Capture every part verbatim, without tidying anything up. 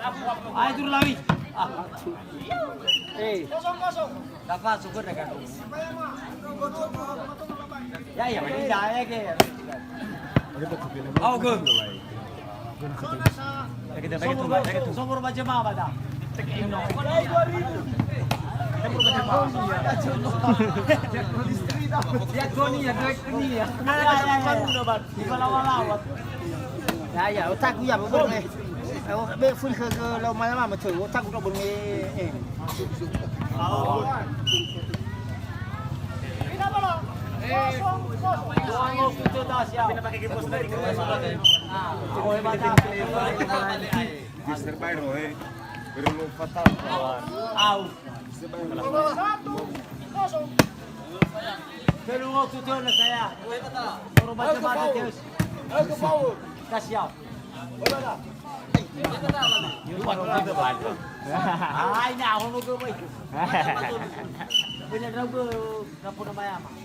Ayo, turun lagi. Ah. Eh. Dapat syukur dengan. Ya, ya, ya, ya, ya. Oh, good. Somor ba-, somor ba jemaah ba da. Ya, ya, ya, ya. Di bawah-bawah. Ya, ya, otakku ya, bubur, eh. Eh, oh, be fun ke, ke lau malam mah, betul. Otakku tak boleh, eh. Mister Byro, eh. Baru fatal. Au. Satu kosong. Telu waktu tu na saya. Baru baca mata terus. Kasih au. Ai, na, hono ke, boy. Punya drago, kapo nama ya, Mak?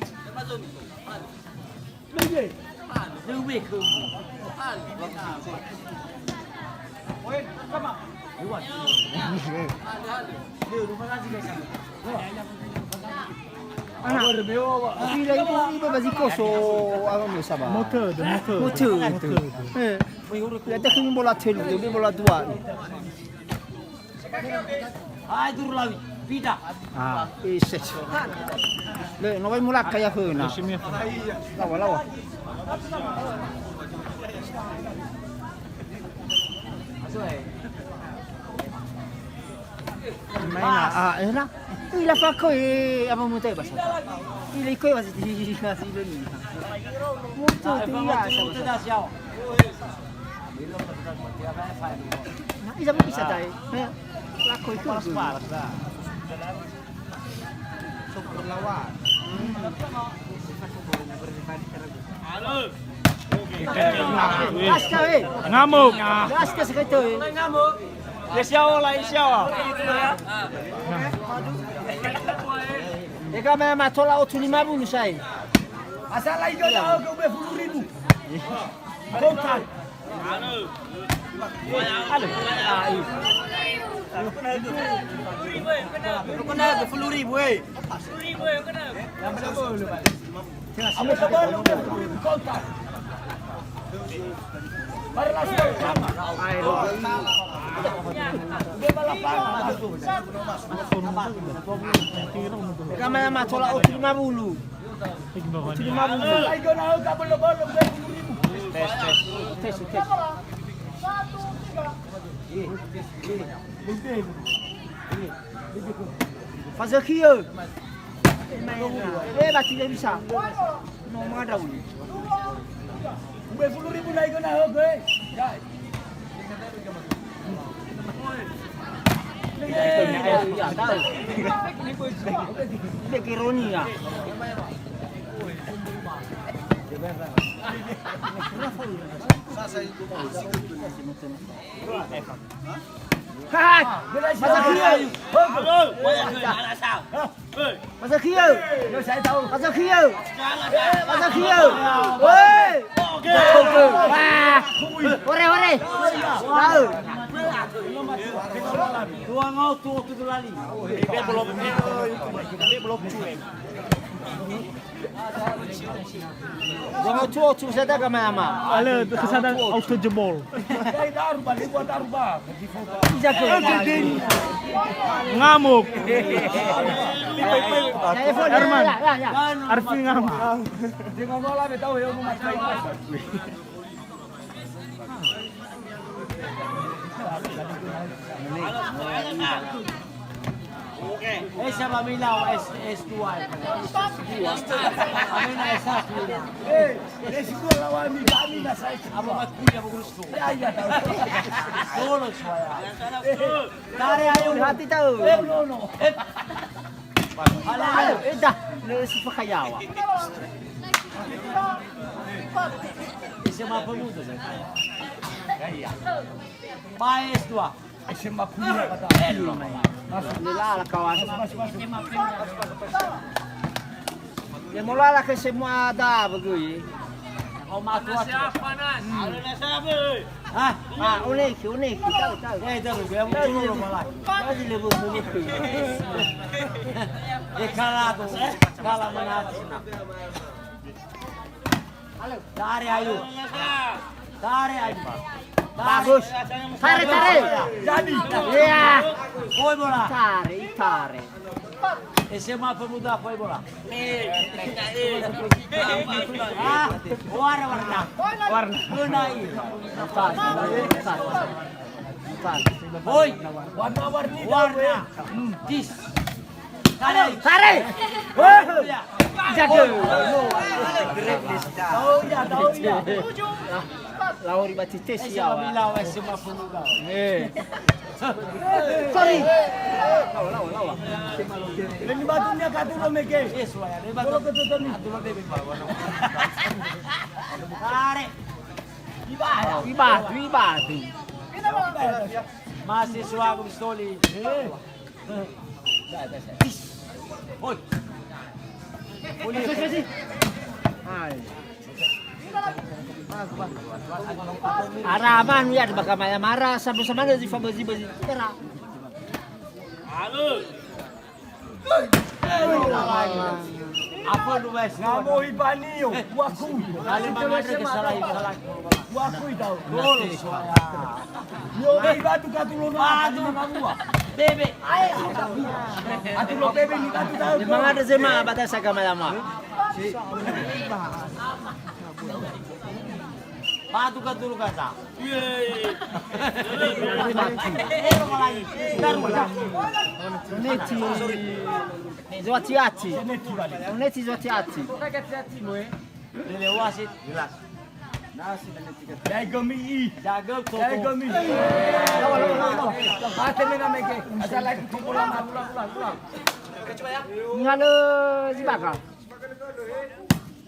Ana, ila ibu, ibu ba zi koso, apa mo saba? Motor, motor. Motor. Eh, ya tak ini bola telu, dia bola dua. Hai, duru lawi, pida. Ah, ise. Le, no wai mulaka ya föna. Lawa, lawa. Maina, ah, eh, na. Ila fa koe, apa mo te basa? Ila koe basa, ila ni. Mutu tu ya, sama. Nah, iya, bisa, bisa, tai. Eh, laku itu. Palas-palas, dah. Super lawan. Gas ka, eh. Ngamuk. Gas ka sekali tu, eh. Ngamuk. Ya, siapa lah, siapa? Ya, kami matola otu lima puluh, say. Asal lagi kau tahu, kau beli sepuluh ribu. Kontan. Halo. Ah, iya. Kena sepuluh ribu, eh. Apa kabar lu? Kontan. Baru langsung sama. Dia malah panas. Kami matola otu lima puluh. Terima kasih. Tes, tes. Tes, tes. Fazakhiö. Eh, mati dia bisa. No, mengadaui. Dua puluh ribu naik kena, oke. Bekeronia. Hai, masa kieu. Masa kieu. Masa kieu. Masa kieu. Woi. Wah. Ore, ore. Tahu. Dua ngau tu, tu, tu lali. Dia belum, dia belum cuek. Jangan cuek, cuek saya tak kemana. Ada kesadaran auto jebol. Ngamuk. Herman. Arfi ngamuk. Eh, siapa bilang S, S dua? Kami na S satu. Eh, S dua lawan kami na saya. Apa mat kuliah bagus tu? Ya, ya, tahu. Solo suara. Tare ayo. Hati tahu. Eh, no, no. Eh. Halo, eh, dah. Lu si pakayawa. S M A pemuda saya. Ya, iya. Baik, S dua. S M A kuliah kata. Masuk. Inilah kawan. Masuk, masuk, masuk. Ya, mulai lah ke semua ada begitu. Kau mati. Panas, ya, panas. Hmm. Ha? Ah, oneki, oneki, tahu, tahu. Eh, tahu, ya, betul, betul, malah. Tadi lebih, lebih. Eh, kalah tu, eh, kalah mana? Tarik, ayo. Tarik, ayo. Bagus. Tarik, tarik. Jadi. Iya. Koi bola. Tarik, tarik. S M A Pemuda, koi bola. Ah, warna, warna. Warna. Benar. Empat. Empat. Empat. Woi. Warna-warni. Warna. Hmm, tis. Tarik. Tarik. Ya. Jaga. Oh, ya, tahu, ya. Lau riba titis, eh, ya, wa. Bila wa S M A Pemuda. Eh. Sorry. Lawa, lawa, lawa. Ini batunya katu lo mege. Yes, wa, ya. Ini batu. Kalau katu tadi. Katu lo mege, wa, wa. Tarik. Ibatu, ibatu, ibatu. Mahasiswa Gunung Sitoli. Eh. Oi. Hai. Ara manu ya, bakal maya mara, sabu sama ada di fabezi-bezi. Era. Halo. Apa lu, Mas? Ngamohi banio, eh, wakui. Kali mana ada kesalahan, kesalahan. Wakui tahu. Gol. Yo, batu katu lo na, batu lo na. Bebe. Atu lo bebe ni batu tahu. Di mana ada jemaah batas agama lama? Batu katu lo kata. Neti zoati-ati. Neti zoati-ati. Lele wasit. Jelas. Nasi dan neti kata. Jago mi. Jago toko. Jago mi. Lawa, lawa, lawa, lawa. Ate mena mege. Asal lagi toko lama, ulang, ulang, ulang. Ngalo Zibaka.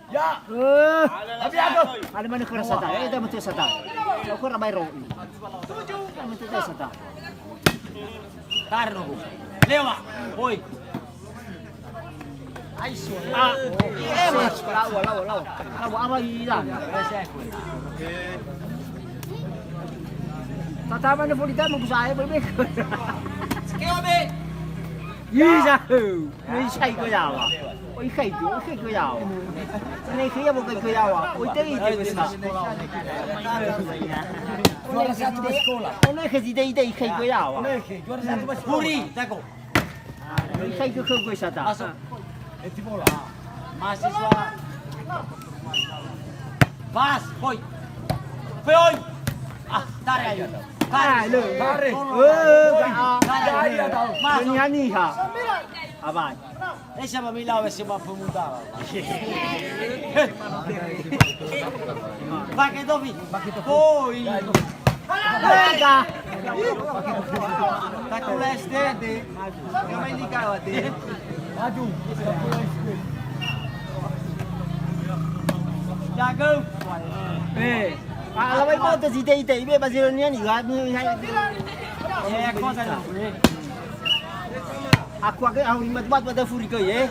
Ya. Eh. Tapi aku. Ada mana kera sata? Eh, dah betul sata. Aku kera bayar roh. Dah betul sata. Tarno. Lewa. Woi. Aiso. Ah. Eh, mas. Lawa, lawa, lawa. Lawa apa iya? Tata mana polita mau saya bebek. Sekeo be. Iya. Ni sai ko yawa. O ikhai ko, o ikhai ko yawa. Ne ikhai ya, bukan ko yawa. O ite ite ko sa. Juara satu sekolah. O ne ikhai ite ite ikhai ko yawa. Juara satu sekolah. Huri, tako. Ikhai ko ko sata. Masuk. Eti bola. Mahasiswa. Pas, boy. Boy. Ah, tarik ayo. Tarik. Tarik. Eh, tarik. Masuk. Niha-niha. Abai. Eh, siapa mila wes siapa pemuda? Pakai topi. Pakai topi. Boy. Mega. Takula S D. Kamain di kawat, eh. Aduh. Jago. Eh. Alawai mau tu site ite ibe Bazilonia ni wa mi. Eh, aku tak tahu, eh. Aku agak aku lima tempat pada furi kau, eh.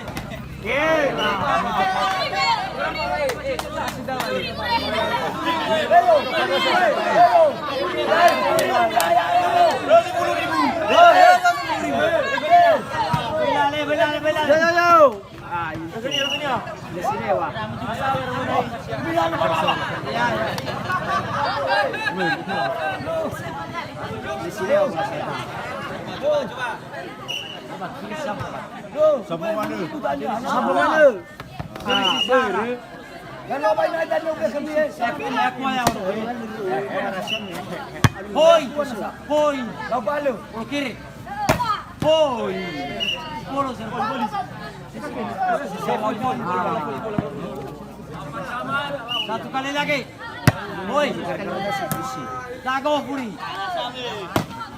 Sambungan. Ah, bere. Hoi, hoi. Okere. Hoi. Polo, satu kali lagi. Hoi. Jago furi.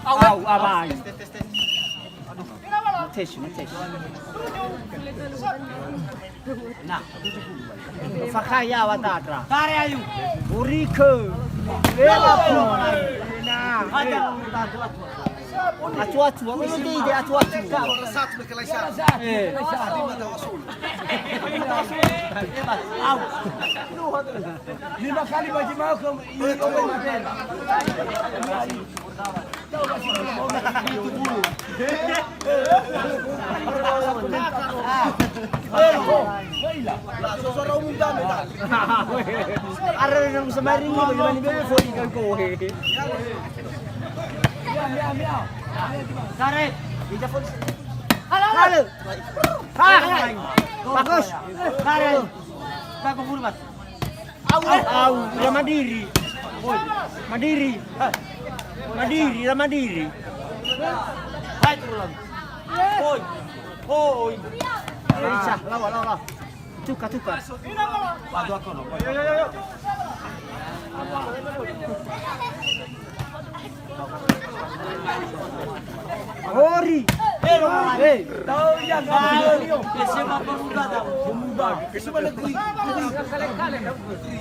Au, abai. Ngetes, ngetes. Nah. Fakaya watatra. Tare ayu. Urike. Ela pun. Nah. Ada. Acu-acu, aku nanti ide acu-acu. Eh. Au. Lima kali bagi mau ke i Open Matera. Are yang semaring ni bagaimana dia volley kan kau, he. Sare. Halo. Halo. Ha. Bagus. Sare. Bagus, Burman. Au, au, ya Madiri. Oi, Madiri. Madiri, ya Madiri. Hai, turun lagi. Oi, oi. Isa, lawa, lawa, lawa. Tuka, tuka. Bantu aku, no. Yo, yo, yo, yo. Hori. Eh, tahu ya, nggak tahu. Pemuda. Pemuda. Pemuda negeri. Negeri.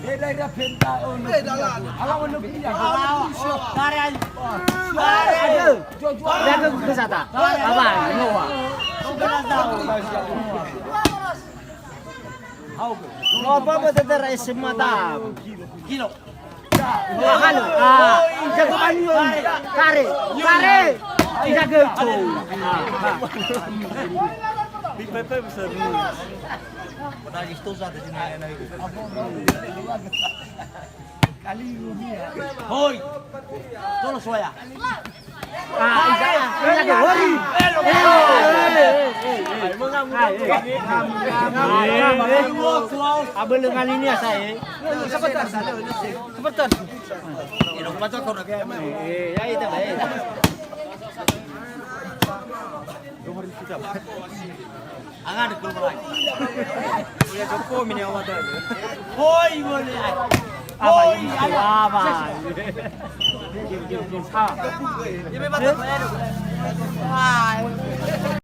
Eh, daerah Penta, oh, negeri. Eh, dalam. Alawan negeri ya. Alawan. Kare aja. Kare aja. Jaga ke sana. Apa? Nyawa. Apa, apa, tetera S M A ta? Kilo. Mahal. Ah, jago bani, oi. Kare. Kare. Jago, tuh. Ah, ah. Di P P besar. Pernah gitu saat di sini, enak itu. Hoi. Tolo soya. Ah, iya, iya, iya, hori. Eh, eh, eh, eh, eh. Abang dengan ini ya, saya. Sebentar. Eh, ya, itu, baik. Angan dulu, Bang. Uya Joko mini awak dah. Hoi, boleh. Hoi, apa? Ini batas saya dulu.